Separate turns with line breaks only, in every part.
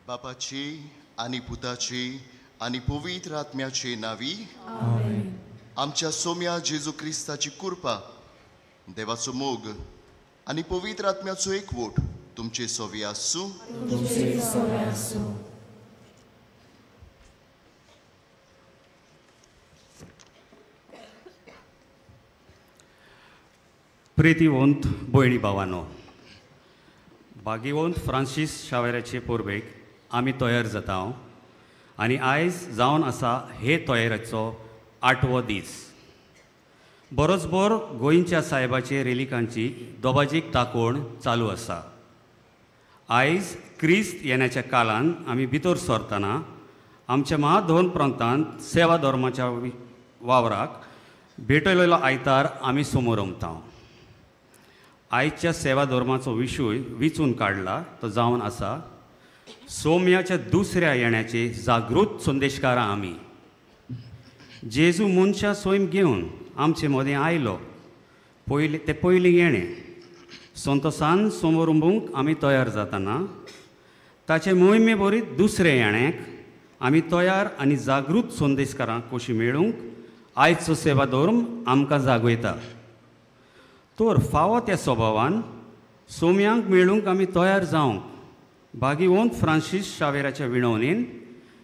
बापाची आनी पुताची आनी पवित्र आत्म्याची नावी आमच्या सोम्या जेजू क्रिस्ताची कृपा, देवाचो मोग आनी पवित्र आत्म्याचो एकवट तुमचे सोवी आसूं.
प्रितीवंत भयणी भावानो, भाग्यवंत फ्रांसीस शावेराचे परबेक आमी तयार जाता आनी आयज जावन आसा हे तयारेचो आठवो दीस. बरोचबर गोंयच्या सायबाचे रेलिकांची दोबाजीक दाखोवण चालू आसा. आयज क्रिस्त येण्याच्या काळान आमी भितर सरतना आमच्या महाधोन प्रांतांत सेवा धर्माच्या वावराक भेटयलेलो आयतार आमी समोर उमता. आयच्या सेवा धर्माचो विशय विचून काडला तो जावन आसा सोम्याच्या दुसऱ्या येण्याचे जागृत संदेशकारां आमी. जेजू मनशां सैम घेवन आमचे मदें आयलो पयलीं ते पयलीं येणें संतोसान समोर उबूंक आमी तयार जातना ताचे मोहिमे बरीत दुसऱ्या येण्याक आमी तयार आनी जागृत संदेशकारां कशी मेळूंक आयचो सेवा धर्म आमकां जागयता. तर फावो त्या स्वभावान सोम्यांक मेळूंक आमी तयार जावंक भाग्यवंत फ्रांसीस शावेराच्या विणवणेन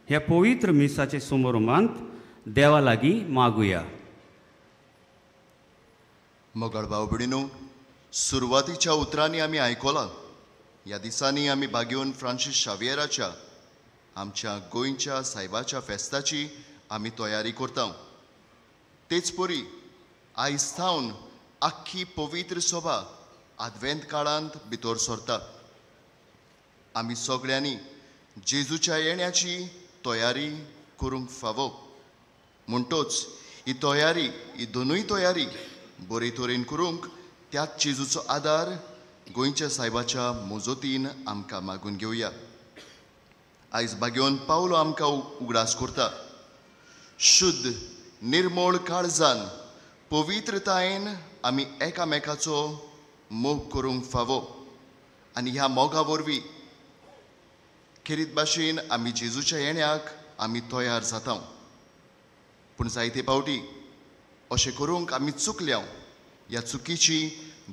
ह्या पवित्र मिसाचे समारंभांत देवा लागीं मागुया.
मोगाळ भाव भयणीनो, सुरवातीच्या उतरांनी आमी आयकलां ह्या दिसांनी आमी भाग्यवंत फ्रांसीस शावेराच्या आमच्या गोंयच्या सायबाच्या फेस्ताची आमी तयारी करता. तेच परी आयज सावन आख्खी पवित्र सभा आदवेंत काळांत भितर सरता. आमी सगळ्यांनी जेजूच्या येण्याची तयारी करूंक फावो. म्हणटोच ही तयारी, ही दोनूय तयारी बरे तरेन करूंक त्याच जेजूचो आदार गोंयच्या सायबाच्या मजतीन आमकां मागून घेवया. आयज भाग्यवंत पावलो आमकां उगडास करता, शुद्ध निर्मळ काळजान पवित्रतायेन आमी एकामेकाचो मोग करूंक फावो आनी ह्या मोगा वरवीं खेरीत भाशेन आमी जेजूच्या येण्याक आमी तयार जाता. पूण जायते फावटी अशें करूंक आमी चुकल्या. ह्या चुकीची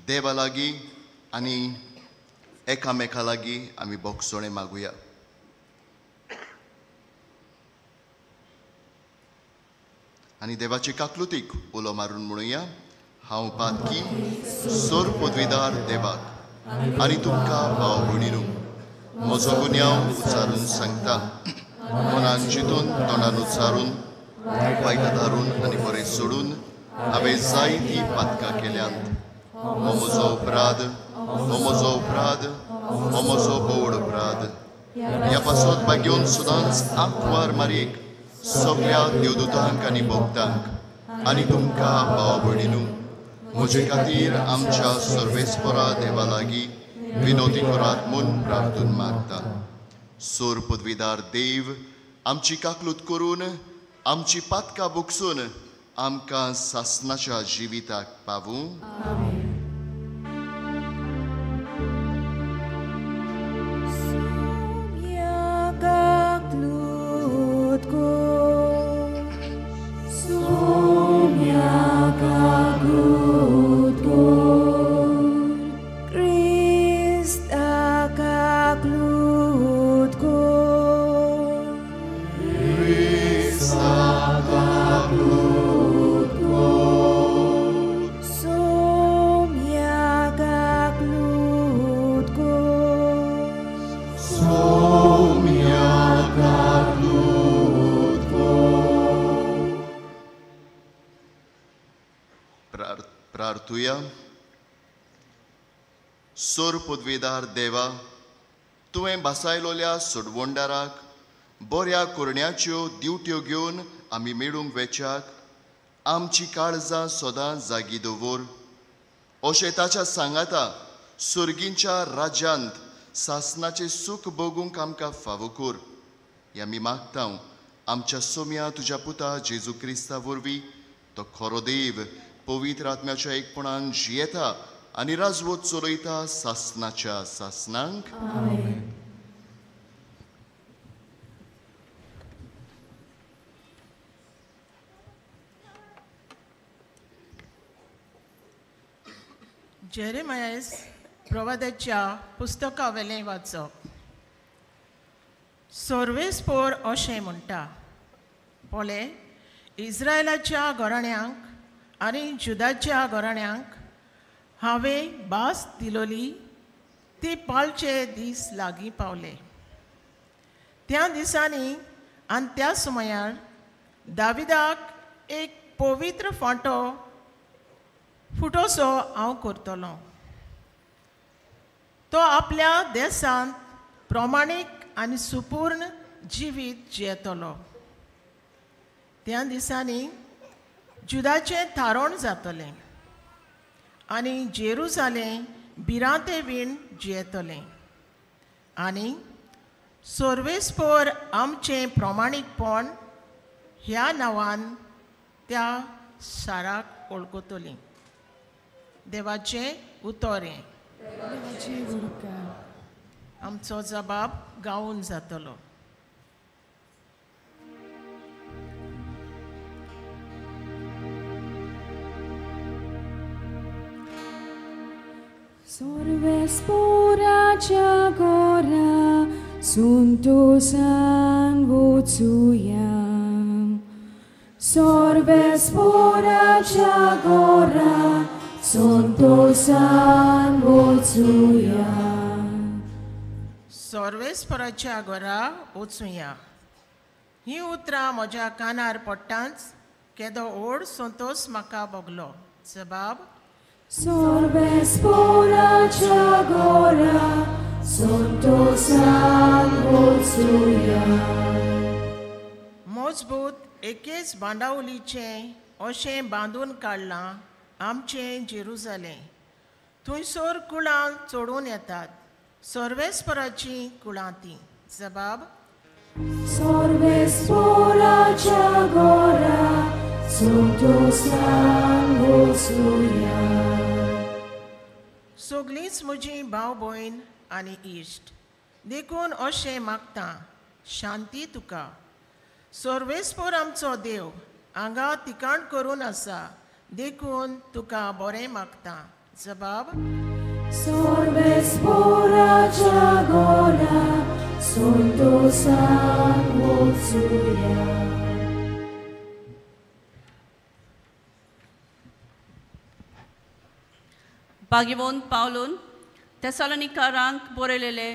देवा लागीं आनी एकामेका लागीं आमी बोगसोणें मागुया. आनी देवाचे काकलुतीक उलो मारून म्हणुया, हांव पातकी सोर पदवीदार देवाक आनी तुमकां भाव भयणीनू म्हजो गुन्यांव उच्चारून सांगता. मनान चिंतून, तोंडान उच्चारून, वायट धारून आनी बरें सोडून हांवें जायतीं पातकां केल्यांत. हो म्हजो अपराध, हो म्हजो अपराध, हो म्हजो बोड अपराध. ह्या पासत भाग्योन सदांच आंकवार मारयेक सगळ्या देवदूतांक आनी भक्तांक आनी तुमकां भाव भयणीनू म्हजे खातीर आमच्या सर्वेस्परा देवा लागीं विनोदी करात म्हूण प्रार्थून मागता. सोर पदवीदार देव आमची काकलूत करून आमची पातकां बुकसून आमकां सासनाच्या जिविताक पावूं. सोर पदवेदार देवा, तुवें भासायलोल्या सोडवणदाराक बऱ्या करण्याच्यो दिवट्यो घेवन आमी मेळूंक वेच्याक आमची काळजां सदां जागी दवर. अशें ताच्या सांगाता सर्गींच्या राज्यांत सासनाचें सूख भोगूंक आमकां फावो कर. हे आमी मागता आमच्या सोम्या तुज्या पुता जेजू क्रिस्ता वरवीं, तो खरो देव पवित्र आत्म्याच्या एकपणान जियेता आनी राजवत चलयता सासनाच्या सासनांक.
जेरेमायस प्रवादाच्या पुस्तकावेलें वाचप. सर्वेस्पोर अशें म्हणटा, पळय इस्रायलाच्या घराण्यांक आनी जुदाच्या घराण्यांक हांवें भास दिलोली ती पाळचे दीस लागीं पावले. त्या दिसांनी आनी त्या समयार दाविदाक एक पवित्र फांटो फुटोसो हांव करतलो. तो आपल्या देशांत प्रमाणीक आनी सुपूर्ण जिवीत जियेतलो. त्या दिसांनी जुदाचें थारण जातलें आनी जेरुजालें भिरांते वीण जियेतलें आनी सर्वेस्पोर आमचें प्रमाणीकपण ह्या नांवान त्या शाराक वळखतलीं. देवाचें उतर हें. आमचो जबाब गावून जातलो.
Sorvespora gora suntosan vocuyam. Sorvespora gora suntosan vocuyam.
सर्वेस्पराच्या घरा वचुया. हीं उतरां म्हज्या कानार पडटांच केदो व्हड संतोश म्हाका भोगलो. जबाब
Sorvespora gora suntosan vocuyam.
मजबूत एकेच बांदावलीचें अशें बांदून काडलां आमचें जेरुजालें. थंयसर कुळां चडून येतात, सर्वेस्पराचीं कुळां तीं. जबाब
Sorvespora gora suntosan vocuyam.
सगलींच म्हजीं भाव भयण आनी इश्ट, देखून अशें मागता, शांती तुका. सर्वेस्पोर आमचो देव हांगा तिकाण करून आसा, देखून तुका बरें मागता. जबाब
Sorvespora gora suntosan vocuyam.
भाग्यवंत पावलून तेसालोनिकारांक बरयलेले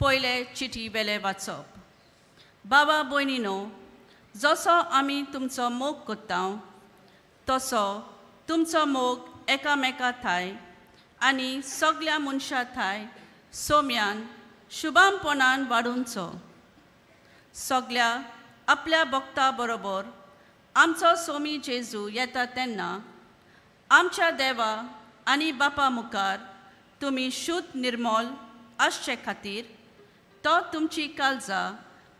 पयले चिटी वेले वाचप. बाबा भयणीनो, जसो आमी तुमचो मोग करता तसो तुमचो मोग एकामेका थाय आनी सगल्या मनशां थाय सोम्यान शुभामपणान वाडुंचो. सगल्या आपल्या भक्ता बरोबर आमचो सोमी जेजू येता तेन्ना आमच्या देवा आनी बापा मुखार तुमी शुद्ध निर्मोल आसचे खातीर तो तुमची काळजां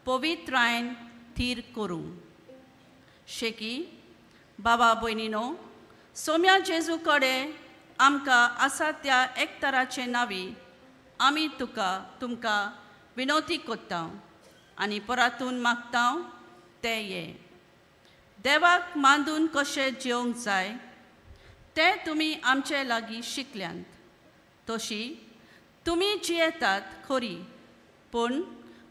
पवित्रायन थीर करूं. शेकी बाबा भयणीनो, सोम्या जेजू कडेन आमकां आसा त्या एकतराचे नांवी आमी तुमकां विनवती कोत्ता आनी परातून मागता तें ये. देवाक मांदून कशें जेवंक जाय तें तुमी आमचे लागीं शिकल्यांत, तशी तुमी जियेतात खरी, पूण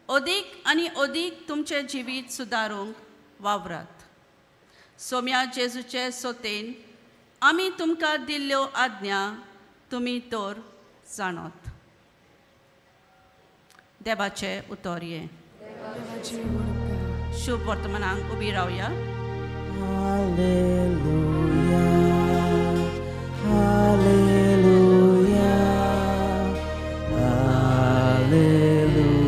अदीक आनी अदीक तुमचें जिवीत सुदारूंक वावरात. सोम्या जेजूचे सोतेन आमी तुमकां दिल्ल्यो आज्ञा तुमी तर जाणत. देवाचें उतर हें. शुभ वर्तमानाक उबी रावया.
Hallelujah, hallelujah, hallelujah.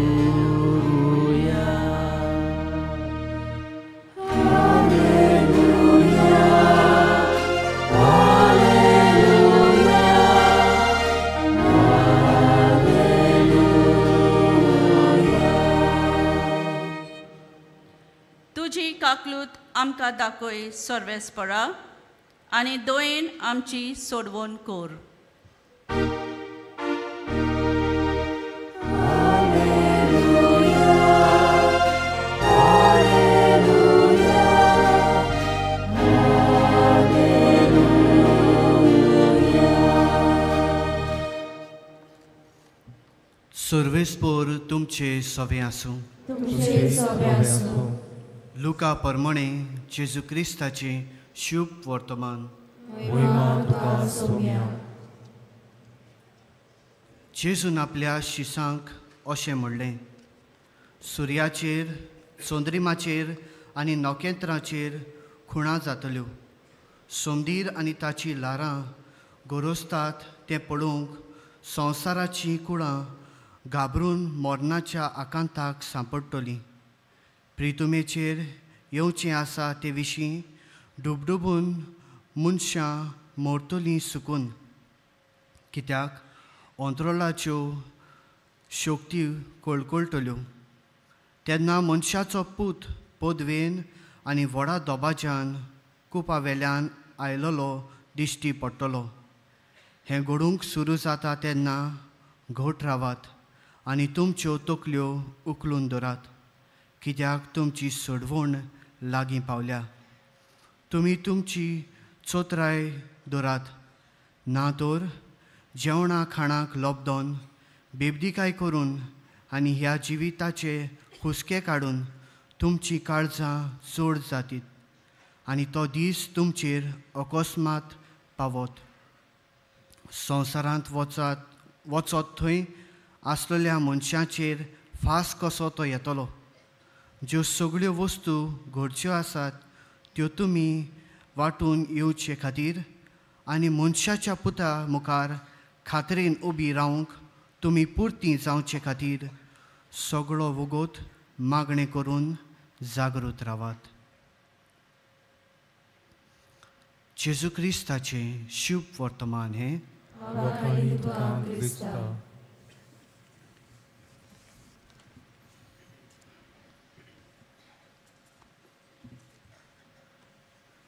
तुजी काकलूत आमकां दाखय सर्वेस्परा आनी दोयेन आमची सोडवण कोर.
सर्वेस्पोर तुमचे सवे आसूं. लुका परमणे जेजू क्रिस्ताचें शुभ वर्तमान. जेजून आपल्या शिसांक अशें म्हणलें, सुर्याचेर, चंद्रिमाचेर आनी नखेत्रांचेर खुणा जातल्यो. सोमदीर आनी ताची ल्हारां गोरोसतात तें पळोवंक संवसाराचीं कुळां घाबरून मरणाच्या आकांताक सांपडटलीं. प्रितुमेचेर येवचें आसा ते विशीं डुबडुबून मनशां मोरतलीं सुकून, कित्याक अंत्रोलाच्यो शक्ती कळकळटल्यो. तेन्ना मनशाचो पूत पदवेन आनी व्हडा दबाज्यान कुपा वेल्यान आयलेलो दिश्टी पडटलो. हें घडूंक सुरू जाता तेन्ना घट रावात आनी तुमच्यो तकल्यो उखलून धरात, कित्याक तुमची सोडवण लागीं पावल्या. तुमी तुमची चोत्राय धरात, ना तर जेवणा खाणाक लब्दोन बेबदिकाय करून आनी ह्या जिविताचे हुस्के काडून तुमची काळजां चड जातीत आनी तो दीस तुमचेर अकस्मात पावत. संवसारांत वचत थंय आसलेल्या मनशाचेर फास कसो तो येतलो. ज्यो सगळ्यो वस्तू घडच्यो आसात त्यो तुमी वांटून येवचे खातीर आनी मनशाच्या पुता मुखार खात्रेन उबी रावंक तुमी पुरती जावचे खातीर सगळो वगत मागणें करून जागृत रावात. जेजू क्रिस्ताचें शुभ वर्तमान हें.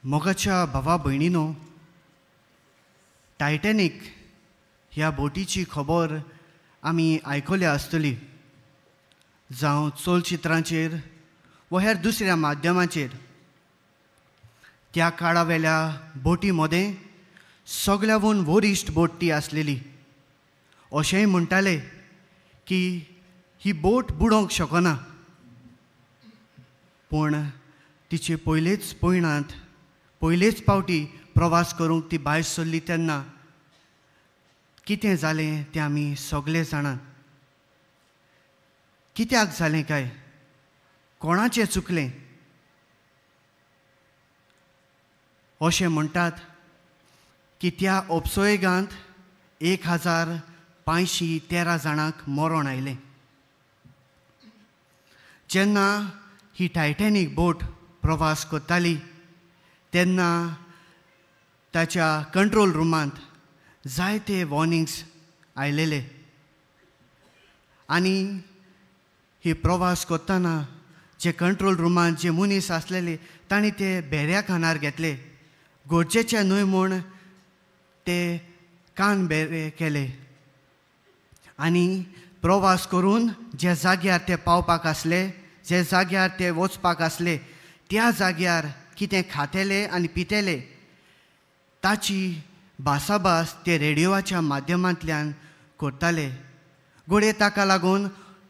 मोगाच्या भावा भयणीनो, टायटॅनीक ह्या बोटीची खबर आमी आयकल्या आसतली, जावं चलचित्रांचेर वा हेर दुसऱ्या माध्यमाचेर. त्या काळा वेल्या बोटी मदें सगळ्यावून वरिश्ठ बोट ती आसलेली. अशेंय म्हणटाले की ही बोट बुडोवंक शकना, पूण तिचे पयलेच पयणांत पयलेच पावटी प्रवास करूंक ती भायर सरली तेन्ना कितें जालें तें आमी सगळे जाणात. कित्याक जालें काय, कोणाचें चुकलें? अशें म्हणटात की त्या उपसोयगांत 1513 जाणांक मरण आयलें. जेन्ना ही टायटॅनीक बोट प्रवास करताली तेन्ना ताच्या कंट्रोल रुमांत जायते वॉर्निंग्स आयलेले आनी ही प्रवास करतना जे कंट्रोल रुमान जे मनीस आसलेले तांणी ते भेऱ्या कानार घेतले, गरजेचे न्हय म्हूण ते कान भेरे केले आनी प्रवास करून जे जाग्यार ते पावपाक आसले, जे जाग्यार ते वचपाक आसले त्या जाग्यार कितें खातेले आनी पितेले ताची भासाभास ते रेडियोच्या माध्यमांतल्यान करताले. घडये ताका लागून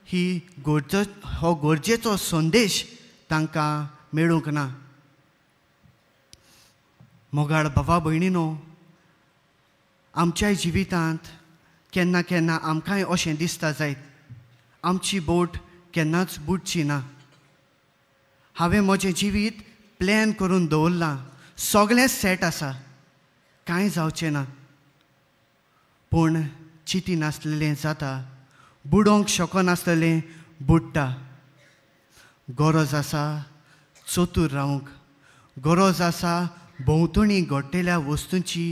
ही गरज हो गरजेचो संदेश तांकां मेळूंक ना. मोगाळ भावा भयणीनो, आमच्याय जिवितांत केन्ना केन्ना आमकांय अशें दिसता जायत आमची बोट केन्नाच बुडची ना. हांवें म्हजें जिवीत प्लॅन करून दवरलां, सगळें सेट आसा, कांय जावचें ना. पूण चिंती नासलेलें जाता, बुडोवंक शकनासलेलें बुडटा. गरज आसा चतूर रावंक, गरज आसा भोंवतणी घडटेल्या वस्तूंची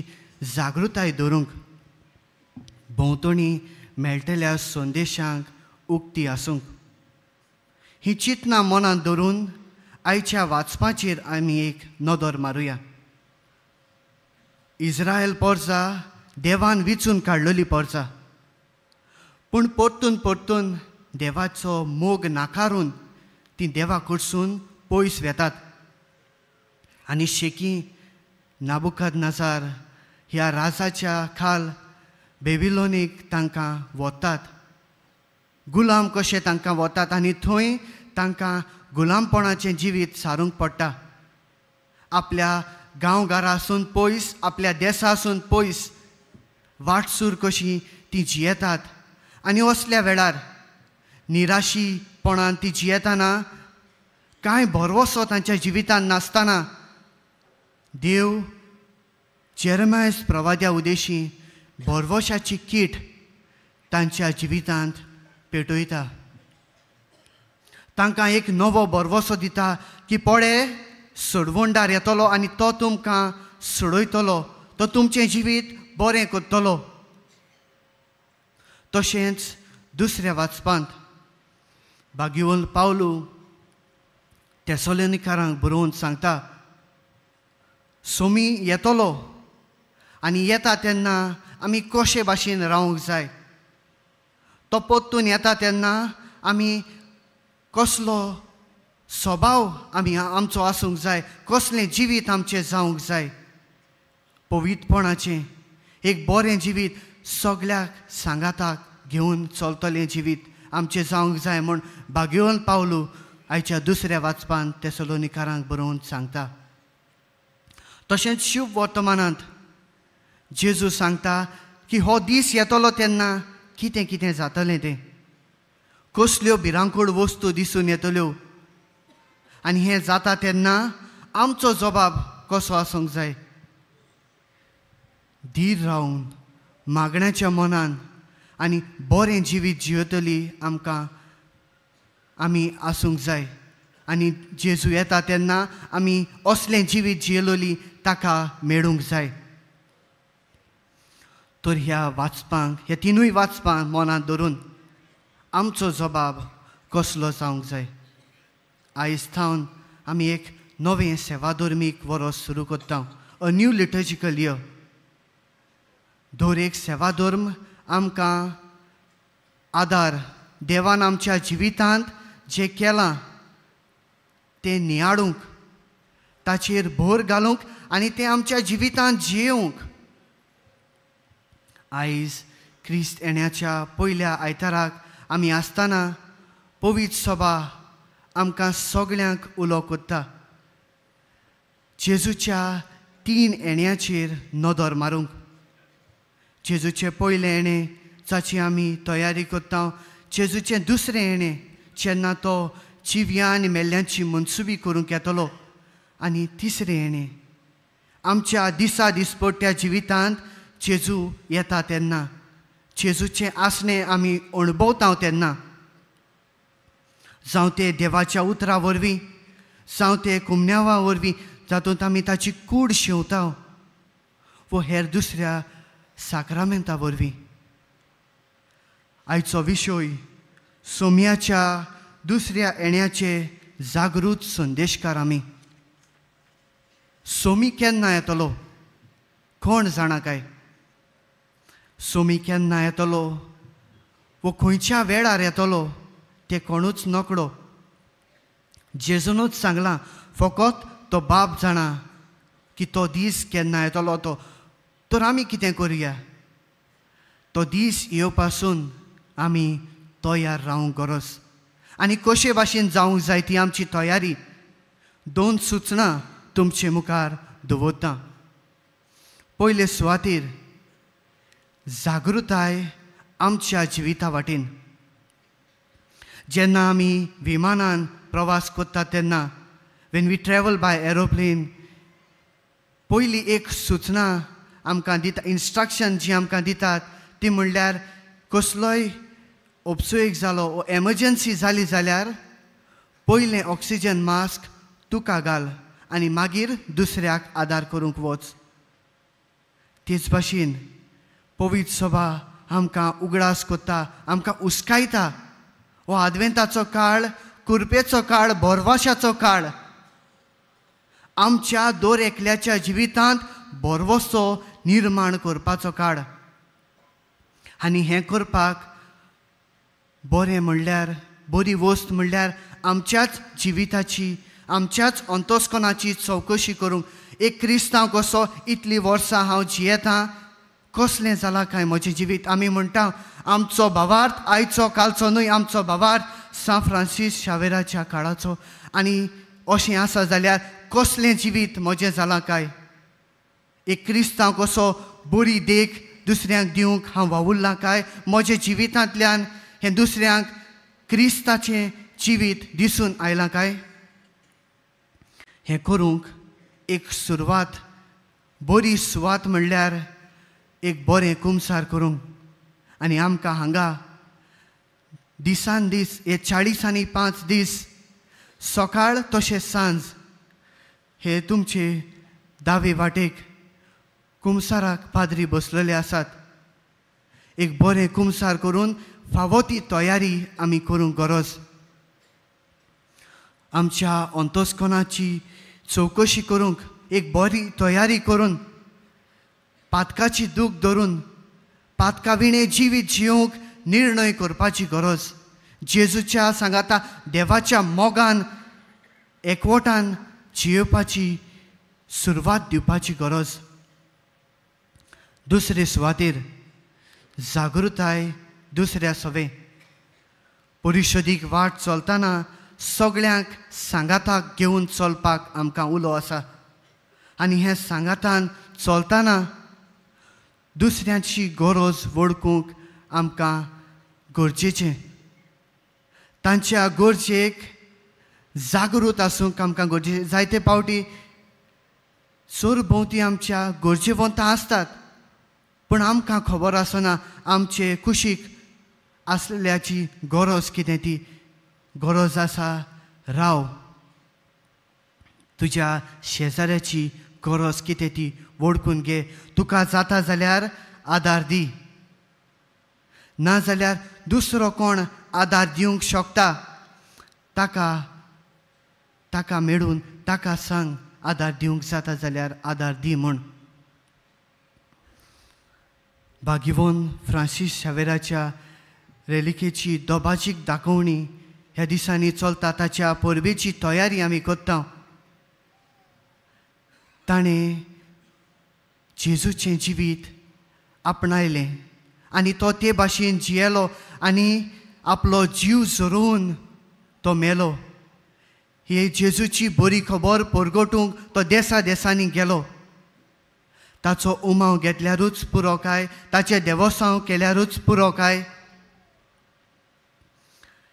जागृताय दवरूंक, भोंवतणी मेळटल्या संदेशांक उक्ती आसूंक. ही चिंतना मनांत धरून आयच्या वाचपाचेर आमी एक नदर मारुया. इस्रायल पोरजा देवान विचून काडलेली पोरजा, पूण परतून परतून देवाचो मोग नाकारून ती देवा कडसून पयस वेतात आनी शेकी नाबुकदनेझर ह्या राजाच्या खाल बेबिलोनीक तांकां वतात, गुलाम कशे तांकां वतात आनी थंय तांकां गुलामपणाचें जिवीत सारूंक पडटा. आपल्या गांवघरासून पयस, आपल्या देसासून पयस वाटसूर कशी ती जियेतात आनी असल्या वेळार निराशीपणान ती जियेतना कांय भरवसो तांच्या जिवितांत नासतना देव जेरमायस प्रवाद्या उदेशी भरवशाची कीट तांच्या जिवितांत पेटयता. तांकां एक नवो भरवसो दिता की पळे सोडवणदार येतलो आनी तो तुमकां सोडयतलो, तो तुमचें जिवीत बरें करतलो. तशेंच दुसऱ्या वाचपांत भाग्यवंत पावलू तेसलोनिकारांक बरोवन सांगता, सोमी येतलो आनी येता तेन्ना आमी कशे भाशेन रावंक जाय, तो परतून येता तेन्ना आमी कसलो स्वभाव आमी आमचो आसूंक जाय, कसलें जिवीत आमचें जावंक जाय, पवित्रपणाचें एक बरें जिवीत, सगळ्याक सांगाताक घेवन चलतलें जिवीत आमचें जावंक जाय म्हूण भाग्यवंत पावलू आयच्या दुसऱ्या वाचपान तेसलोनिकारांक बरोवन सांगता. तशेंच शुभ वर्तमानांत जेजू सांगता की हो दीस येतलो तेन्ना कितें कितें जातलें, तें कसल्यो भिरांकूळ वस्तू दिसून येतल्यो आनी हें जाता तेन्ना आमचो जबाब कसो आसूंक जाय. धीर रावन मागण्याच्या मनान आनी बरें जिवीत जियेतली आमकां आमी आसूंक जाय आनी जेजू येता तेन्ना आमी असलें जिवीत जियेलोली ताका मेळूंक जाय. तर ह्या वाचपांक, ह्या तिनूय वाचपांक मनांत धरून आमचो जबाब कसलो जावंक जाय. आयज थावन आमी एक नवें सेवाधर्मीक वरस सुरू करता, अ न्यू लिटर्जिकल इयर. दर एक सेवाधर्म आमकां आदार देवान आमच्या जिवितांत जें केलां तें नियाळूंक, ताचेर भर घालूंक आनी तें आमच्या जिवितांत जियेवंक. आयज क्रिस्त येण्याच्या पयल्या आयताराक आमी आसतना पवित्र सभा आमकां सगळ्यांक उलो करता जेजूच्या तीन येण्याचेर नदर मारूंक. जेजूचें पयलें येणें जाची आमी तयारी करता, जेजूचें दुसरें येणें जेन्ना तो जिव्या आनी मेल्ल्यांची मनसुबी करूंक येतलो, आनी तिसरें येणें आमच्या दिसा दिसपट्ट्या जिवितांत जेजू येता तेन्ना, जेजूचें आसणें आमी अणभवता तेन्ना, जावं तें देवाच्या उतरा वरवीं, जावं तें कुमन्यावा वरवीं जातूंत आमी ताची कूड शेंवता, वो हेर दुसऱ्या साक्रामेंता वरवीं. आयचो विशय सोम्याच्या दुसऱ्या येण्याचे जागृत संदेशकार आमी. सोमी केन्ना येतलो कोण जाणा काय? सोमी केन्ना येतलो वो खंयच्या वेळार येतलो ते कोणूच नकळो. जेजूनूच सांगलां, फकत तो बाप जाणा की तो दीस केन्ना येतलो तो. तर आमी कितें करुया? तो दीस येवपासून आमी तयार रावंक गरज. आनी कशे भाशेन जावंक जाय ती आमची तयारी. दोन सुचनां तुमचे मुखार दवरता. पयले सुवातेर जागृताय आमच्या जिविता वाटेन. जेन्ना आमी विमानान प्रवास करता तेन्ना, when we travel by aeroplane, पयली एक सुचना आमकां दिता, इन्स्ट्रक्शन जी आमकां दितात ती म्हणल्यार कसलोय उपसोयक जालो वो एमर्जन्सी जाली जाल्यार पयलें ऑक्सिजन मास्क तुका घाल आनी मागीर दुसऱ्याक आदार करूंक वच. तेच भाशेन पवित्र सभा आमकां उगडास करता, आमकां उस्कायता. हो आदवेंताचो काळ, कुरपेचो काळ, भरवशाचो काळ. आमच्या दर एकल्याच्या जिवितांत भरवसो निर्माण करपाचो काळ. आनी हें करपाक बरें म्हणल्यार, बरी वस्त म्हणल्यार आमच्याच जिविताची, आमच्याच अंतस्कनाची चवकशी करूंक. एक क्रिस्तांव कसो इतलीं वर्सां हांव जियेतां, कसलें जालां काय म्हजें जिवीत? आमी म्हणटा आमचो भावार्थ आयचो कालचो न्हय, आमचो भावार्थ सांत फ्रांसीस शावेराच्या काळाचो. आनी अशें आसा जाल्यार कसलें जिवीत म्हजें जालां काय? एक क्रिस्तांव कसो बरी देख दुसऱ्यांक दिवंक हांव वावुरलां काय? म्हज्या जिवितांतल्यान हें दुसऱ्यांक क्रिस्ताचें जिवीत दिसून आयलां काय? हें करूंक एक सुरवात, बरी सुवात म्हणल्यार एक बरें कुमसार करूंक. आनी आमकां हांगा दिसान दीस हे 40 आनी 5 दीस सकाळ तशें सांज हे तुमचे दावे वाटेक कुमसाराक पाद्री बसलेले आसात. एक बरें कुमसार करून फावो ती तयारी आमी करूंक गरज. आमच्या अंतस्कनाची चवकशी करूंक एक बरी तयारी करून, पातकाची दूख धरून पातका विणें जिवीत जिवंक निर्णय करपाची गरज. जेजूच्या सांगाता देवाच्या मोगान एकवटान जियेवपाची सुरवात दिवपाची गरज. दुसरे सुवातेर जागृताय दुसऱ्या सवे. परिशदीक वाट चलतना सगळ्यांक सांगाताक घेवन चलपाक आमकां उलो आसा. आनी हें सांगातान चलतना दुसऱ्यांची गरज वळखूंक आमकां गरजेचें. तांच्या गरजेक जागृत आसूंक आमकां गरजेचें. जायते पावटी सरभोंवती आमच्या गरजेवंतां आसतात, पूण आमकां खबर आसना आमचे कुशीक आसल्याची गरज कितें ती. गरज आसा, राव, तुज्या शेजाऱ्याची गरज कितें ती वळखून घे. तुका जाता जाल्यार आदार दी, ना जाल्यार दुसरो कोण आदार दिवंक शकता ताका ताका मेळून ताका सांग आदार दिवंक जाता जाल्यार आदार दी म्हूण. भाग्यवन फ्रांसीस शावेराच्या रेलिकेची दोबाजीक दाखोवणी ह्या दिसांनी चलता. ताच्या परबेची तयारी आमी करता. ताणें जेजूचें जिवीत आपणायलें आनी तो ते भाशेन जियेलो आनी आपलो जीव झरोवन तो मेलो. ही जेजूची बरी खबर परगटूंक तो देसा देसांनी गेलो. ताचो उमाव घेतल्यारूच पुरो काय, ताचें देवसांव केल्यारूच पुरो काय?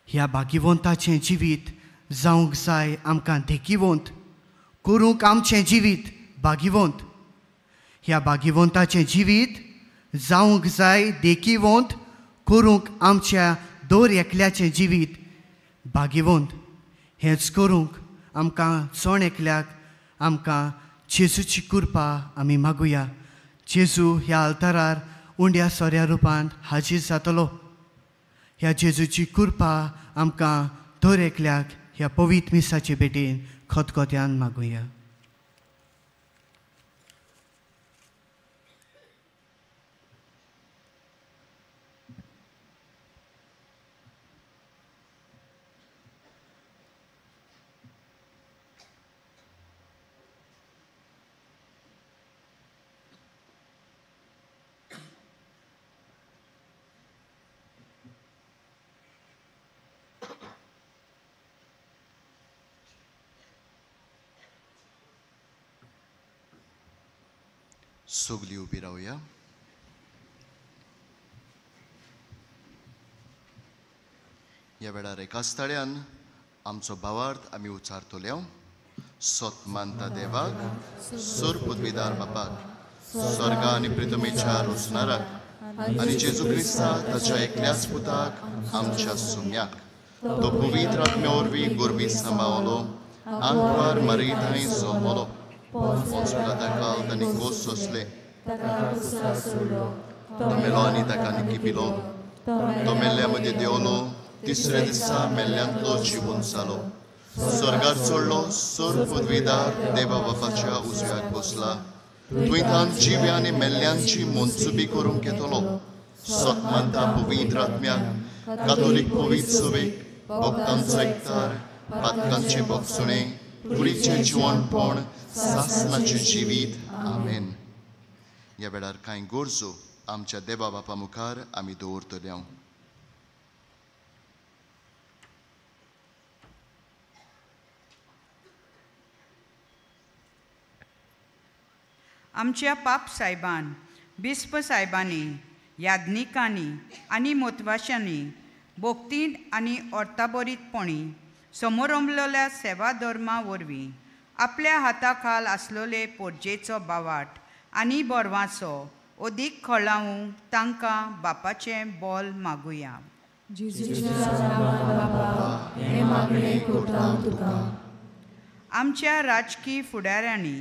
ह्या भाग्यवंताचें जिवीत जावंक जाय आमकां देखिवंत करूंक आमचें जिवीत भाग्यवंत. ह्या भाग्यवंताचें जिवीत जावंक जाय देखिवंत करूंक आमच्या दर एकल्याचें जिवीत भाग्यवंत. हेंच करूंक आमकां चण एकल्याक आमकां जेजूची कृपा आमी मागुया. जेजू ह्या आल्तारार उंड्या सोऱ्या रुपान हाजीर जातलो. ह्या जेजूची कृपा आमकां दर एकल्याक ह्या पवित्र मिसाचे भेटेन खतखत्यान मागुया.
सगळीं उबी रावया. ह्या वेळार एकाच ताळ्यान आमचो भावार्थ आमी उच्चारतले. सोत मानता देवाक, सोर पदवीदार बापाक, स्वर्गा आनी प्रितमेच्या रोसणाराक आनी जेजू क्रिस्ता ताच्या एकल्याच पुताक आमच्या सुम्याक, तो पवित्र आत्म्या वरवीं गोरवी सांबाळलो, आंकवार मारी थंय जल्मलो, हॉस्पिटलांत तांणी खोस सोंसले, तो मेलो आनी ताका निकिपिलो, तो मेल्ल्या मदीं देंवलो, तिसऱ्या दिसा मेल्ल्यांतलो जिवून जालो, स्वर्गार चडलो, सोर पदवीदार देवा बापाच्या उजव्याक बसला, थंय तान जिव्या आनी मेल्ल्यांची मनसुबी करूंक येतलो. सत मानता पवित्र आत्म्याक, कातोलीक पवित्र सभेक, भक्तांचो एकतार, पातकांचे भोगसुणे, कुडीचें जिवणपण, सासनाचें जिवीत. आमेन. ह्या वेळार कांय गरजो आमच्या देवा बापा मुखार आमी दवरतले.
आमच्या पाप सायबान, बिस्प सायबांनी, याज्ञिकांनी आनी मोतवाशांनी भोक्तीन आनी अर्ताबरीतपणी समोरंबलेल्या सेवा धर्मा वरवीं आपल्या हाताखाल आसलेले पोरजेचो बावाट आनी बोरवांचो अदीक खळावूंक तांकां बापाचें बोल मागुया. आमच्या राजकी फुडाऱ्यांनी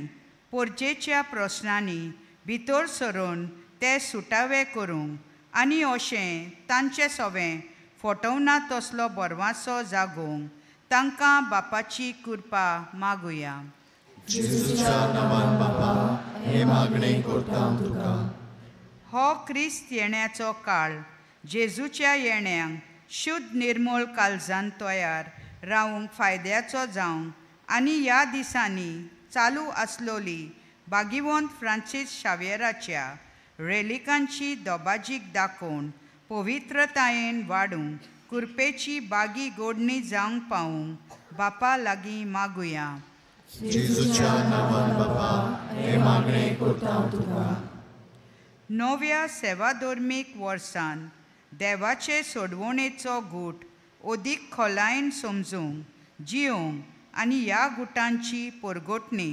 पोरजेच्या प्रस्नांनी भितर सरून ते सुटावे करूंक आनी अशें तांचे सवें फटोवना तसलो बोरवांचो जागोवंक तांकां बापाची कृपा मागुया. हो क्रिस्त येण्याचो काळ जेजूच्या येण्याक शुद्ध निर्मूल काळजान तयार रावूंक फायद्याचो जावंक आनी ह्या दिसांनी चालू आसलोली बागिवंत फ्रांसीस शाव्येराच्या रेलिकांची दोबाजीक दाखोवन पवित्रतायेन वाडूंक कृपेची बागी गोडणी जावंक पावूंक बापा लागीं मागुया.
जेजूच्या नांवान बापा हें मागणें करता तुका.
नव्या सेवाधर्मीक वर्सान देवाचे सोडवणेचो गूट अदीक खोलायेन समजूंक जियोंक आनी ह्या गुटांची परगटणी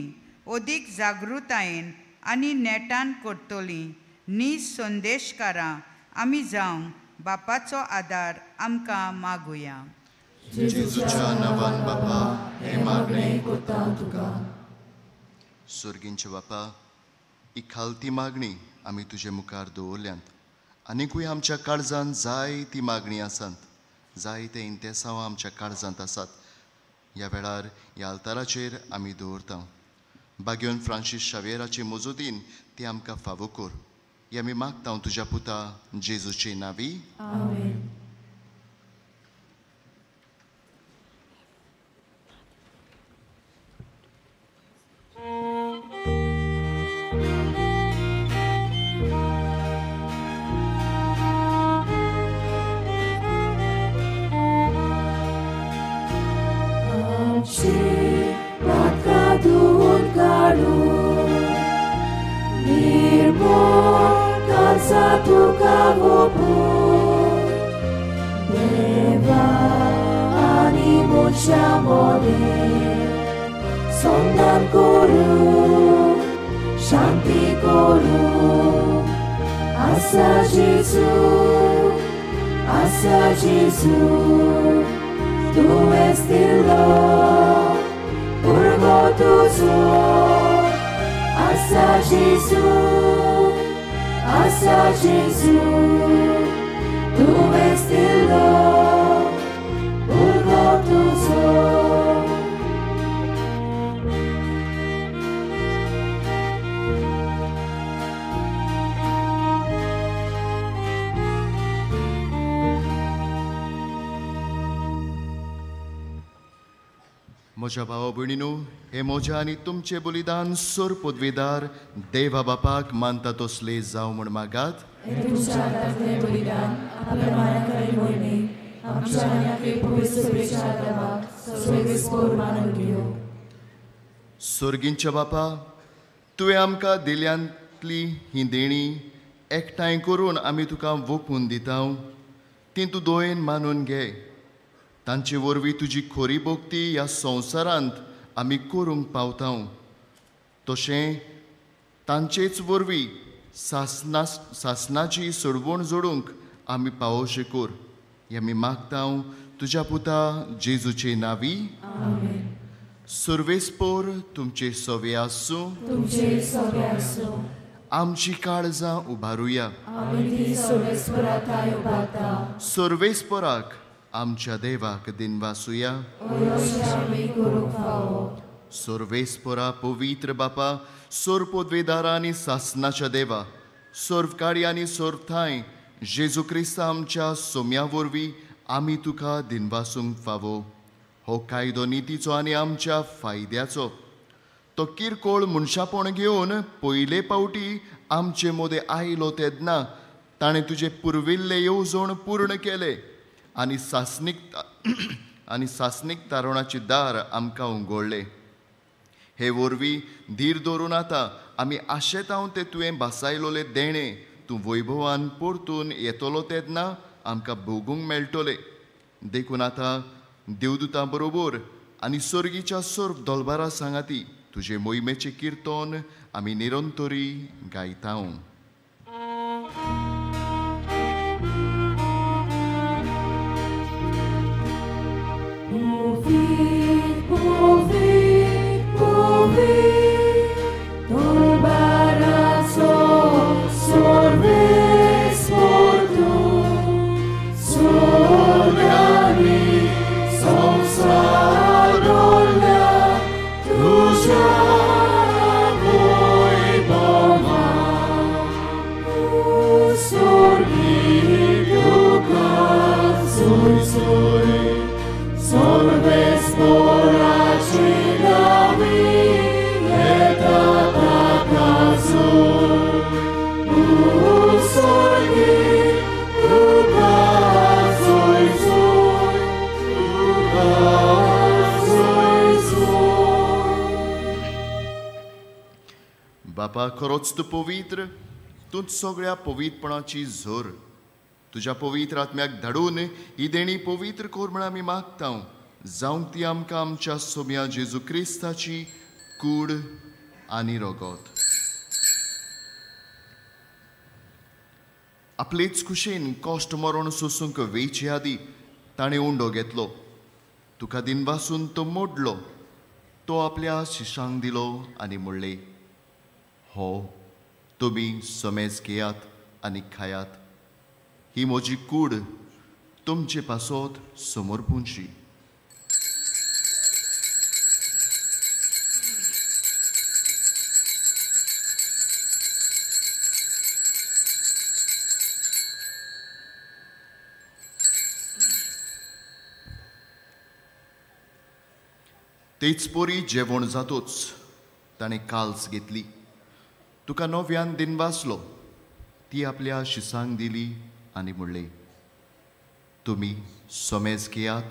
अदीक जागृतायेन आनी नेटान करतली नीज संदेशकारां आमी जावंक बापाचो आदार आमकां मागुया.
जेजूच्या नांवान बापा हें मागणें करता तुका. सर्गींचे बापा, ही खालती मागणी आमी तुजे मुखार दवरल्यांत. आनीकूय आमच्या काळजांत जाय ती मागणी आसात, जायते इंतेसांव आमच्या काळजांत आसात. ह्या वेळार ह्या आल्ताराचेर आमी दवरता. बागेवन फ्रांसीस शावेराचे मजतीन ती आमकां फावो कर. हे आमी मागता तुज्या पुता जेजूचे नांवी.
आमेन.
Asa Gesù, tu estillo, purgo tu suo. Asa Gesù, asa Gesù, tu estillo, purgo tu suo.
म्हज्या भावा भयणीनू, हे म्हज्या आनी तुमचें बलिदान सोर पदवेदार देवा बापाक मानता तसले जावं म्हूण मागात. सोर्गींच्या बापा, तुवें आमकां दिल्यांतली ही देणी एकठांय करून आमी तुका वोपून दिता, ती तूं दोयेन मानून घे. तांचे वरवीं तुजी खोरी भक्ती ह्या संवसारांत आमी करूंक पावता, तशें तांचेच वरवीं सासनाची सोडवण जोडूंक आमी पावोवशें कर. हें आमी मागता तुज्या पुता जेजूचे नांवी. सर्वेस्पोर तुमचे सवे आसूं. आमची काळजां उबारुया. सर्वेस्पोराक आमच्या देवाक दिनवासुया. सर्वेस्पोरा पवित्र बापा, सोरपोदवेदारा आनी सासनाच्या देवा, सर्वकाडी आनी सर्वथांय जेजू क्रिस्ता आमच्या सोम्या वरवीं आमी तुका दिनवासूंक फावो. हो कायदो नितीचो आनी आमच्या फायद्याचो. तो किरकोळ मनशापण घेवन पयले पावटी आमचे मदें आयलो तेन्ना ताणें तुजें पुर्विल्लें येवजण पूर्ण केलें आनी सासनीक तारवणाची दार आमकां उगडलें. हे वरवीं धीर धरून आतां आमी आशेतांव तें तुवें भासायलोलें देणें तूं वैभवान परतून येतलो तेन्ना आमकां भोगूंक मेळटलें. देखून आतां देवदूतां बरोबर आनी सर्गीच्या सर्व दोलबारा सांगाती तुजे मोहिमेचें किर्तन आमी निरंतरी गायता. बापा, खरोच तूं पवित्र, तूं सगळ्या पवित्रपणाची झर. तुज्या पवित्र आत्म्याक धाडून ही देणी पवित्र कर म्हण आमी मागता, जावंक ती आमकां आमच्या सोम्या जेजू क्रिस्ताची कूड आनी रगत. आपलेच खुशेन कश्ट मरण सोसूंक वेचे आदी ताणें उंडो घेतलो, तुका दिनवासून तो मोडलो, तो आपल्या शिशांक दिलो आनी म्हणलें, हो तुमी समेज घेयात आनी खायात, ही म्हजी कूड तुमचे पासत समर्पूंची. तेच परी जेवण जातोच ताणें काल्स घेतली, तुका नव्यान दिनवासलो, ती आपल्या शिसांक दिली आनी म्हणलें, तुमी समेज घेयात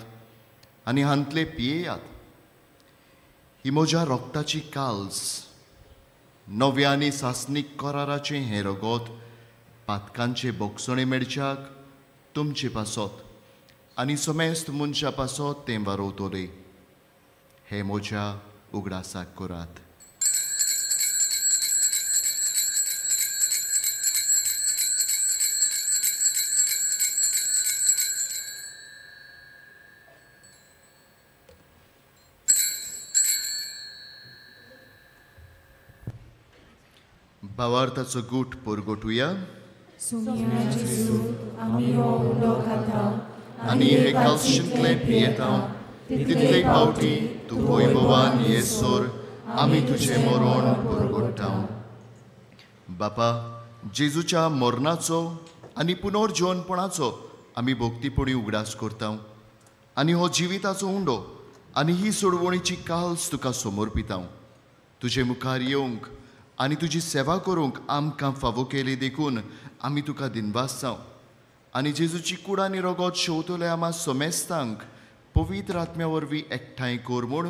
आनी हांतले पियेयात, ही म्हज्या रोगताची काल्स, नव्या आनी सासनीक कराराचें हें रगत पातकांचे बोगसणे मेळच्याक तुमचे पासत आनी समेस्त मनशा पासत तें वारोवतलें. हे म्हज्या उगडासाक करात. भावार्थाचो गूट परगटुया. आनी हे कालशिंतले पियेता तितले पावटी तूं वैभवान येसर आमी तुजें मरण परगट्टा. बापा, जेजूच्या मरणाचो आनी पुनर्जीवनपणाचो आमी भक्तीपणी उगडास करता आनी हो जिविताचो उंडो आनी ही सोडवणीची काल्स तुका समर्पितांव. तुजे मुखार येवंक आनी तुजी सेवा करूंक आमकां फावो केली देखून आमी तुका दिनवास जावं. आनी जेजूची कूड आनी रगत शेवतले आमा सोमेस्तांक पवित्र आत्म्या वरवीं एकठांय कर म्हूण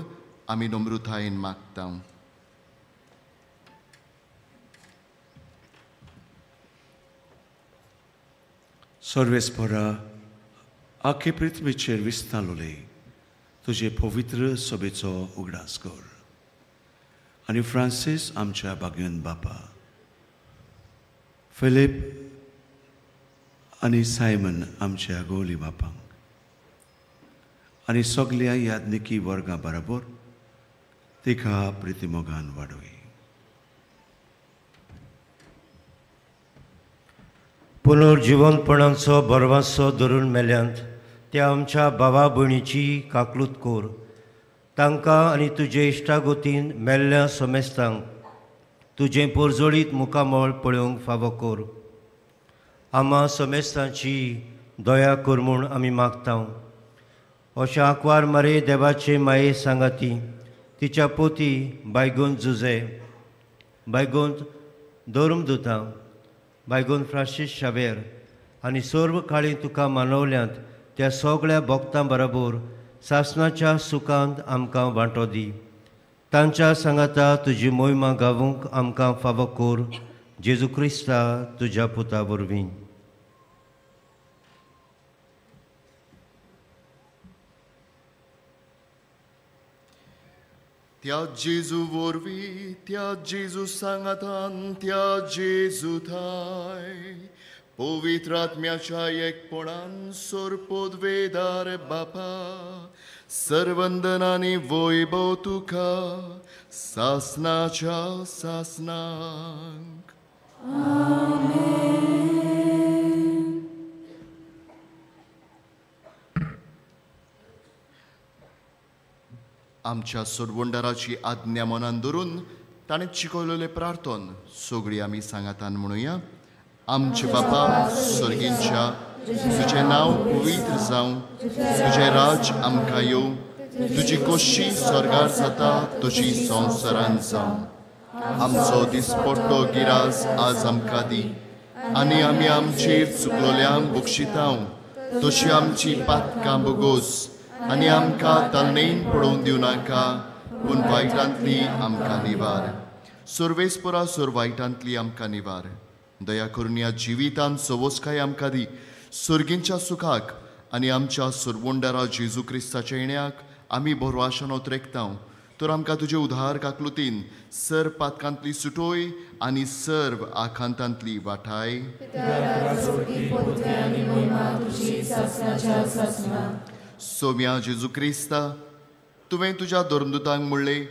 आमी नम्रतायेन मागता.
सर्वेस्परा आखे पृथ्वीचेर विस्तारलोले तुजे पवित्र सभेचो उगडास कर आनी फ्रांसीस आमच्या भाग्यन बापा, फिलीप आनी सायमन आमच्या गोली बापांक आनी सगल्या याज्ञिकी वर्गां बरोबर तिका प्रितीमोगान वाडोय.
पुनर्जिवनपणाचो भरवासो धरून मेल्यांत त्या आमच्या भावा भयणीची काकलूत कोर. तांकां आनी तुजे इश्टागोतीन मेल्ल्या समेस्तांक तुजें पोरजोळीत मुखामळ पळोवंक फावो कोर. आमा समेस्तांची दया कर म्हूण आमी मागता. अशें आंकवार मारे देवाचे माये सांगाती तिच्या पोती बायगोन जुजे, बायगोन धर्मदुतां, बायगोन फ्रांसीस शावेर आनी सर्व काळी तुका मानवल्यांत त्या सगळ्या भक्तां बरोबर सासनाच्या सुखांत आमकां वांटो दी. तांच्या सांगाता तुजी मोहिमा गावूंक आमकां फावो कोर. जेजू क्रिस्ता तुज्या पुता वरवीं.
त्या जेजू वरवीं, त्या जेजू सांगातान, त्या जेजू थाय पवित्र आत्म्याच्या एकपणान सोरपोदवेदार बापा सर्वंदनानी वैभव तुका सासनाच्या सासनाक. आमच्या सोडवणदाराची आज्ञा मनान धरून ताणें शिकवलेलें प्रार्थन सगळी आमी सांगातान म्हणुया. आमचे बापा सर्गींच्या, तुजें नांव पवित्र जावं, तुजें राज आमकां येवं, तुजी खोशी स्वर्गार जाता तशी संवसारान जावं. आमचो दिसपट्टो गिरास आज आमकां दी आनी आमी आमचेर चुकलोल्यांक बक्षितांव तशी आमची पातकां बोगोस आनी आमकां तालनेन पळोवन दिवं नाका, पूण वायटांतली आमकां निवार. सर्वेस्परा सोर वायटांतली आमकां निवार. दया करून ह्या जिवितान सवोसकाय आमकां दी, सर्गींच्या सुखाक आनी आमच्या सरवंडारा जेजू क्रिस्ताच्या येण्याक आमी भरवाशान ओतरेकतांव. तर आमकां तुजे उधार काकलुतीन सर पातकांतली सुटोय आनी सर्व आखांतांतली वाठाय. सोम्या जेजू क्रिस्ता, तुवें तुज्या धर्मदुतांक म्हणलें,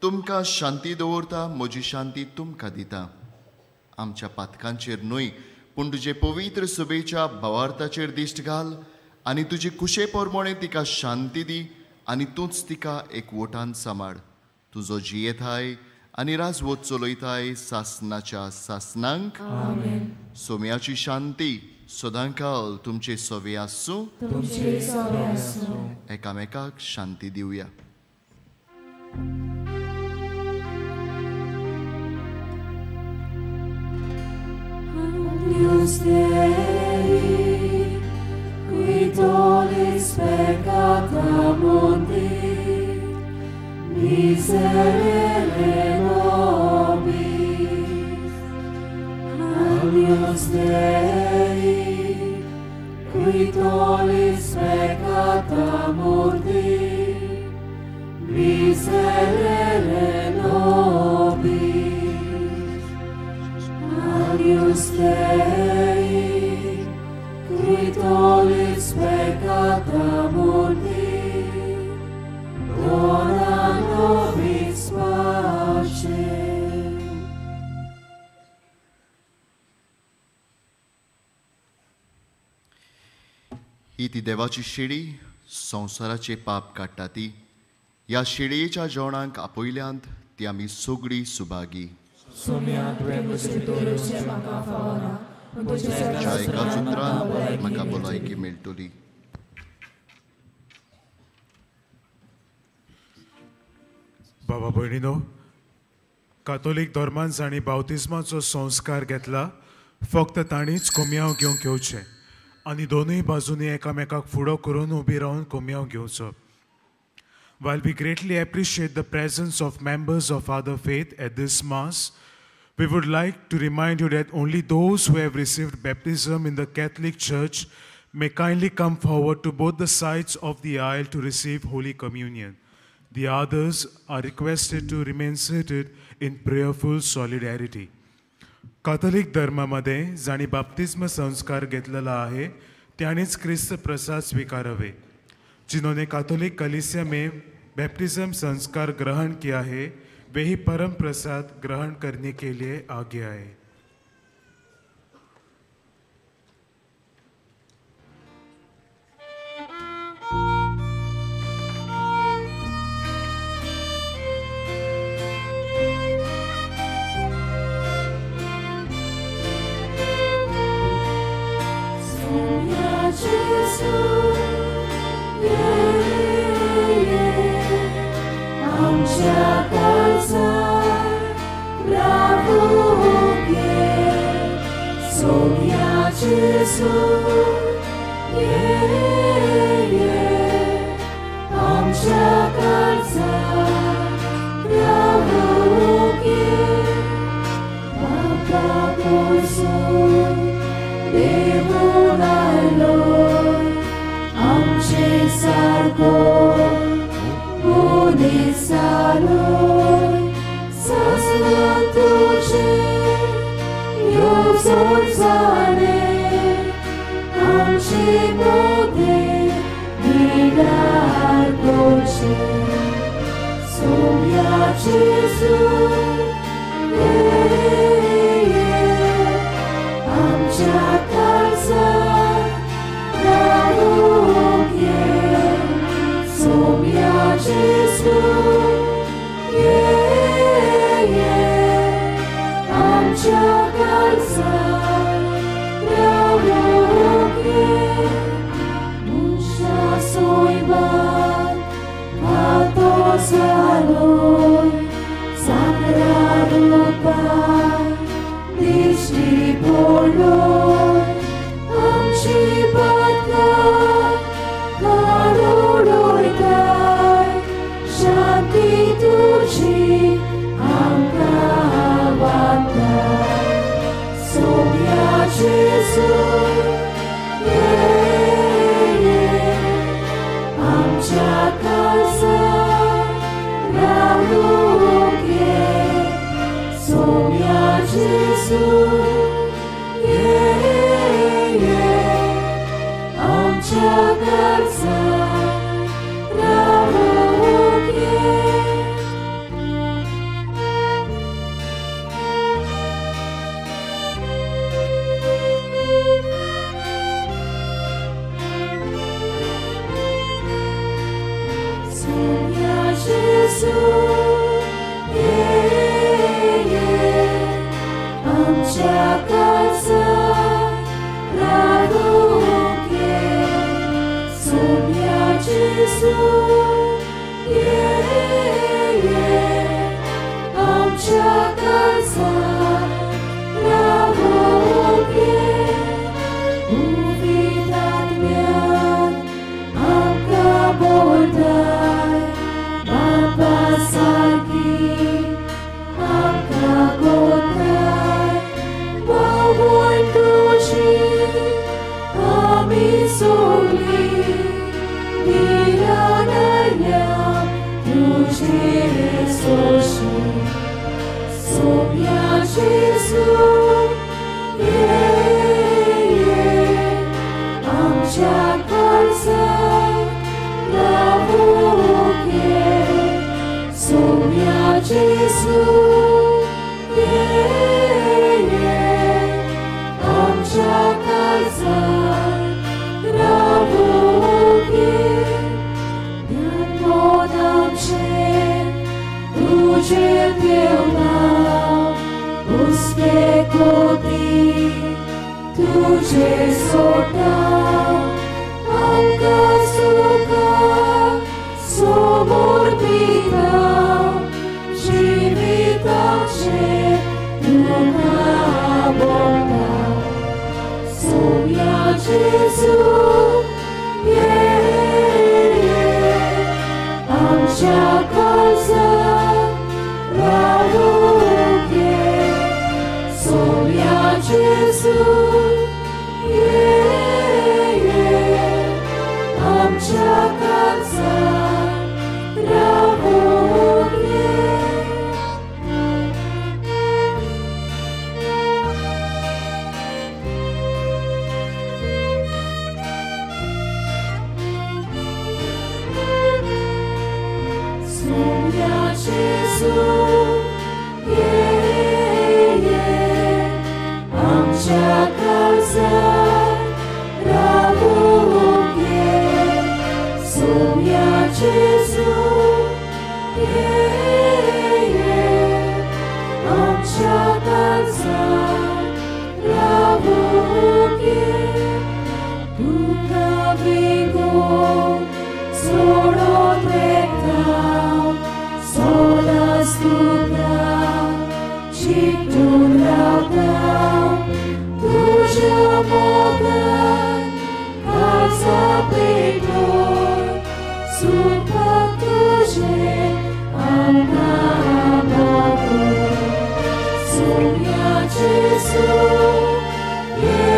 तुमकां शांती दवरता, म्हजी शांती तुमकां दिता. आमच्या पातकांचेर न्हय पूण तुजे पवित्र सभेच्या भावार्थाचेर दिश्ट घाल आनी तुजे कुशे प्रमाणे तिका शांती दी आनी तूंच तिका एकवटान सांबाळ. तुजो जियेताय आनी राजवत चलयताय सासनाच्या सासनांक. सोम्याची शांती सदांकाल तुमचे सवे आसूं. एकामेकाक शांती दिवया.
Agnus Dei, qui tollis peccata mundi, miserere nobis. Agnus Dei, qui tollis peccata mundi, miserere nobis. Agnus Dei, qui tollis peccata mundi, dona nobis pace.
ही ती देवाची शेळी संवसाराचे पाप काडटा ती. ह्या शेळयेच्या जेवणाक आपयल्यांत ती आमी सगळी सुभागी. तुज्या एकाच उतरान म्हाका भलायकी मेळटली.
बाबा भयणीनो, कातोलीक धर्मान जांणी बावतिज्माचो संस्कार घेतला फक्त तांणीच कोमयांव घेवंक येवचें आनी दोनूय बाजूंनी एकामेकाक फुडो करून उबी रावन कोमयांव घेवचो. While we greatly appreciate the presence of members of other faith at this Mass, we would like to remind you that only those who have received baptism in the Catholic Church may kindly come forward to both the sides of the aisle to receive Holy Communion. The others are requested to remain seated in prayerful solidarity. Catholic धर्मामध्ये जांणी बाप्तिस्म संस्कार घेतलेला आहे त्यांनीच क्रिस्त प्रसाद स्वीकारावे. जिन्होंने Catholic कलीसिया में baptism संस्कार ग्रहण किया है वे ही परम प्रसाद ग्रहण करने के लिए आगे आए.
Amca suka somor pita. जेजू ये ये आमच्या काळजांत रावूंक ये. Soumya Jesu, ye ye, आमच्या काळजांत रावूंक ये. Soumya Jesu, ye ye, आमच्या काळजांत रावूंक ये. तुका बेगोन सोडोन वेता, सोदांच तुका चिकटून रावता. तुज्या मोगान काळजा पेटोवन सुटपाक तुजें आमकां मागोवन. सोम्या जेजू ये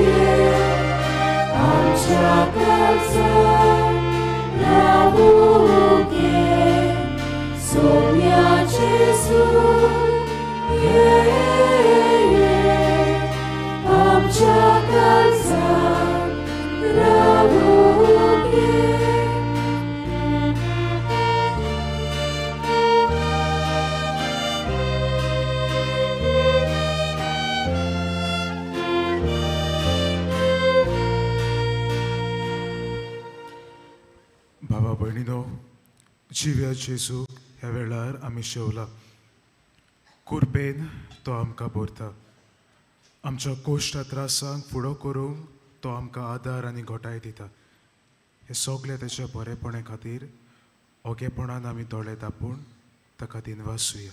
ये, आमच्या काळजांत रावूंक ये. Soumya Jesu ये ये, आमच्या काळजांत रावूंक ये.
भावा भयणीनो, जिव्या जेजू ह्या वेळार आमी शेवला. कुर्बेन तो आमकां भरता. आमच्या कोश्टा त्रासांक फुडो करूंक तो आमकां आदार आनी घटाय दिता. हे सगळे तेच्या बरेपणा खातीर ओगेपणान आमी दोळे दापून ताका दिनवासुया.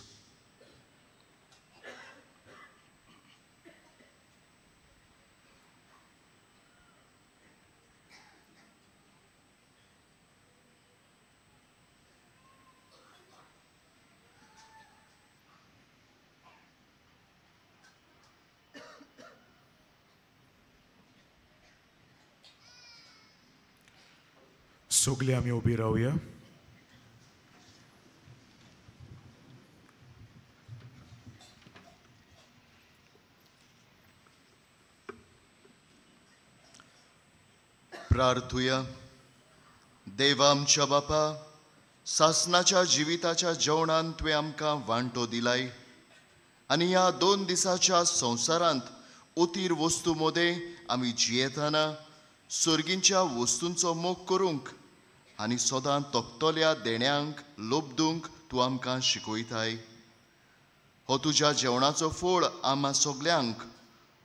सगळे आमी उबी रावया.
प्रार्थुया. देवा आमच्या बापा, सासनाच्या जिविताच्या जेवणान तुवें आमकां वांटो दिलाय आनी ह्या 2 दिसाच्या संवसारांत उतीर वस्तू मोदें आमी जियेतना सर्गींच्या वस्तूंचो मोग करूंक आनी सदां तोपतल्या देण्यांक लोबदूंक तूं आमकां शिकयताय. हो तुज्या जेवणाचो फोळ आमा सगल्यांक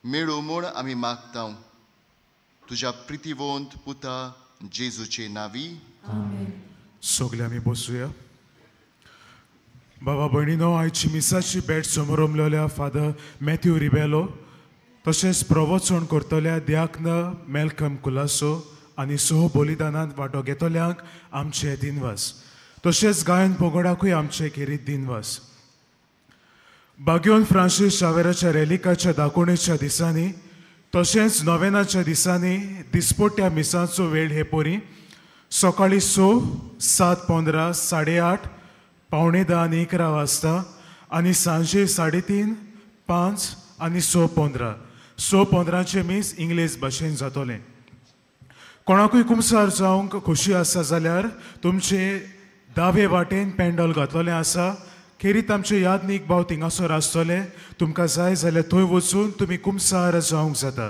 मेळूं म्हूण आमी मागता. तुज्या प्रितीवंत पुता जेजूचे नांवी.
सगळे आमी बसुया. बाबा भयणीनो, आयची मिसाची भेट समोरमलेल्या फादर मॅथ्यू रिबेलो, तशेंच प्रवचन करतल्या द्याक्न मेलकम कुलासो आनी सह बलिदानांत वांटो घेतल्यांक आमचे दिनवास. तशेंच गायन पगोडाकूय आमचे खेरीत दिनवास. बाग्योन फ्रांसीस शावेराच्या रेलिकाच्या दाकोणेच्या दिसांनी तशेंच नोवेनाच्या दिसांनी दिसपट्ट्या मिसांचो वेळ हे परी सकाळीं 6, 7:15, 8:30, 9:45 आनी 11 वाजता आनी सांजे 3:30, 5 आनी 6:15. 6:15 मीस इंग्लीश भाशेन जातलें. कोणाकूय कुमसार जावंक खोशी आसा जाल्यार तुमचे दावे वाटेन पेंडल घातलेलें आसा. खेरीत आमचे यादनीक भाव थिंगासर आसतले. तुमकां जाय जाल्यार थंय वचून तुमी कुमसार जावंक जाता.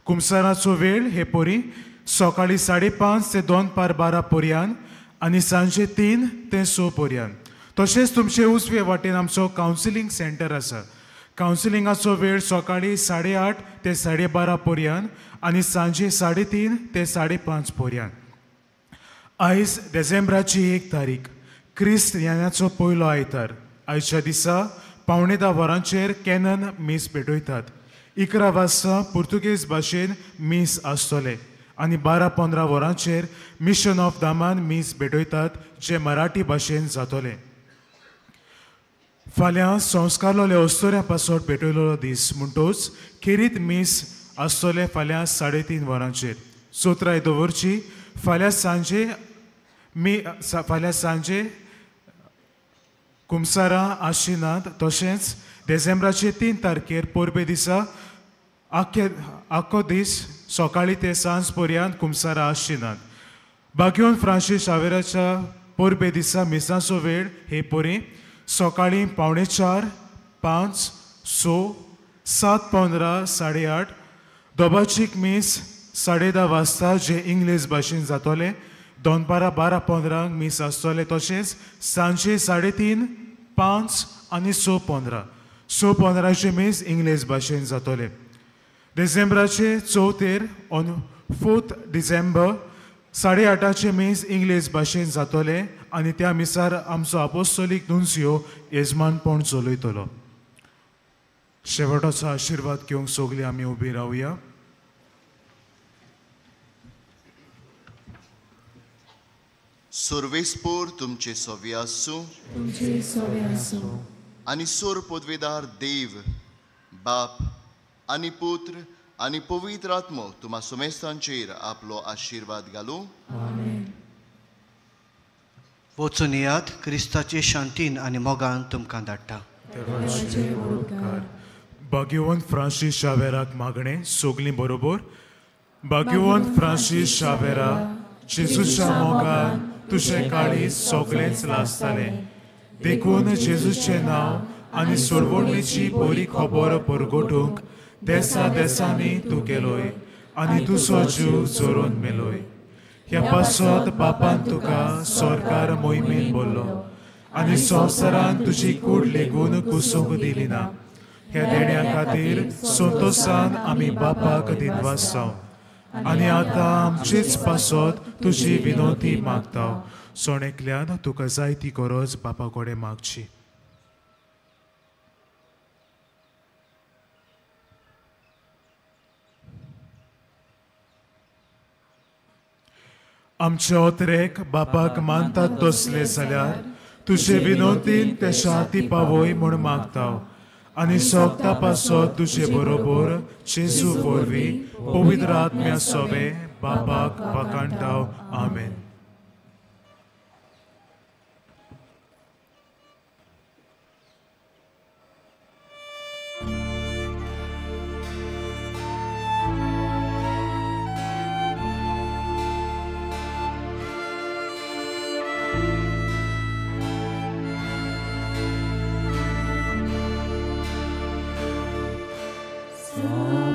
कुमसाराचो वेळ हे परी सकाळीं 5:30 ते 11:45 पर्यंत आनी सांजे 3 ते 6 पर्यंत. तशेंच तुमचे उजवे वाटेन आमचो कावन्सिलींग सेंटर आसा. कावन्सिलिंगाचो वेळ सकाळीं 8:30 ते 12:30 पर्यंत आनी सांजे 3:30 ते 5:30 पर्यंत. आयज डिसेंबराची 1 तारीख, क्रिस्त यानाचो पयलो आयतार. आयच्या दिसा 9:45 वरांचेर कॅनन मीस पेटयतात. 11 वाजता पुर्तुगेज भाशेन मीस आसतलें आनी 12:15 वरांचेर मिशन ऑफ दामान मीस भेटयतात, जें मराठी भाशेन जातलें. फाल्यां संस्कारलोले अस्तोऱ्या पासत पेटयलेलो दीस म्हणटोच खेरीत मीस आसतलें फाल्यां 3:30 वरांचेर. चौथराय दवरची फाल्यां सांजे फाल्यां सांजे कुमसारां आशिनात. तशेंच डिसेंबराचे 3 तारखेर परबे दिसा आख्खो दीस सकाळीं ते सांज पर्यंत कुमसारां आशिनात. बाग्योन फ्रांसीस शावेराच्या परबे दिसा मिसाचो वेळ हे परी सकाळीं 3:45, 5, 6, 7:15, 8:30. दोबाचीक मीस 10:30 वाजता जे इंग्लीश भाशेन जातोलें. दनपारां 12:15 मीस आसतलें. तशेंच सांजे 3:30, 5 आनी 6:15. 6:15 मीस इंग्लीश भाशेन जातोलें. डिसेंबराचे 4 ऑन 4 डिसेंबर 8:30 मीस इंग्लीश भाशेन जातोलें आनी त्या मिसार आमचो आपोस्तोलीक नुन्सियो येजमानपण चलयतलो. शेवटाचो आशिर्वाद घेवंक सगळीं आमी उबी रावया.
सर्वेस्पोर तुमचे सवे आसूं आनी सोर पदवेदार देव बाप आनी पुत्र आनी पवित्र आत्मो तुमा समेस्तांचेर आपलो आशिर्वाद घालूं.
वचून येयात, क्रिस्ताचे शांतीन आनी मोगान तुमकां धाडटा.
भाग्यवंत फ्रांसीस शावेराक मागणें सगळीं बरोबर. भाग्यवंत फ्रांसीस शावेरा, जेजूच्या मोगान तुजें काळीज सगळेंच लासतालें, देखून जेजूचें नांव आनी सोडवणेची बरी खबर परगटूंक देसा देसांनी तूं गेलोय आनी तुजो जीव जोरून मेलोय. ह्या पासत बापान तुका सरकार मोहिमेन बोल्लो आनी संवसारान तुजी कूड लेगून कुसूंक दिली ना. ह्या देण्या खातीर संतोशान आमी बापाक दिनवास जावं आनी आतां आमचेच पासत तुजी विनोती मागता. सोणेकल्यान तुका जाय ती गरज बापा कडेन मागची. आमचे ओतरेक बापाक मानतात तसले जाल्यार तुजे विनोतीन ते शांती पावय म्हूण मागता आनी सोगता पासत तुजे बरोबर जेजू वरवीं पवित्र आत्म्या सोबे बापाक वाखाणटा. आमेन.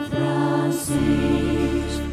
Francis,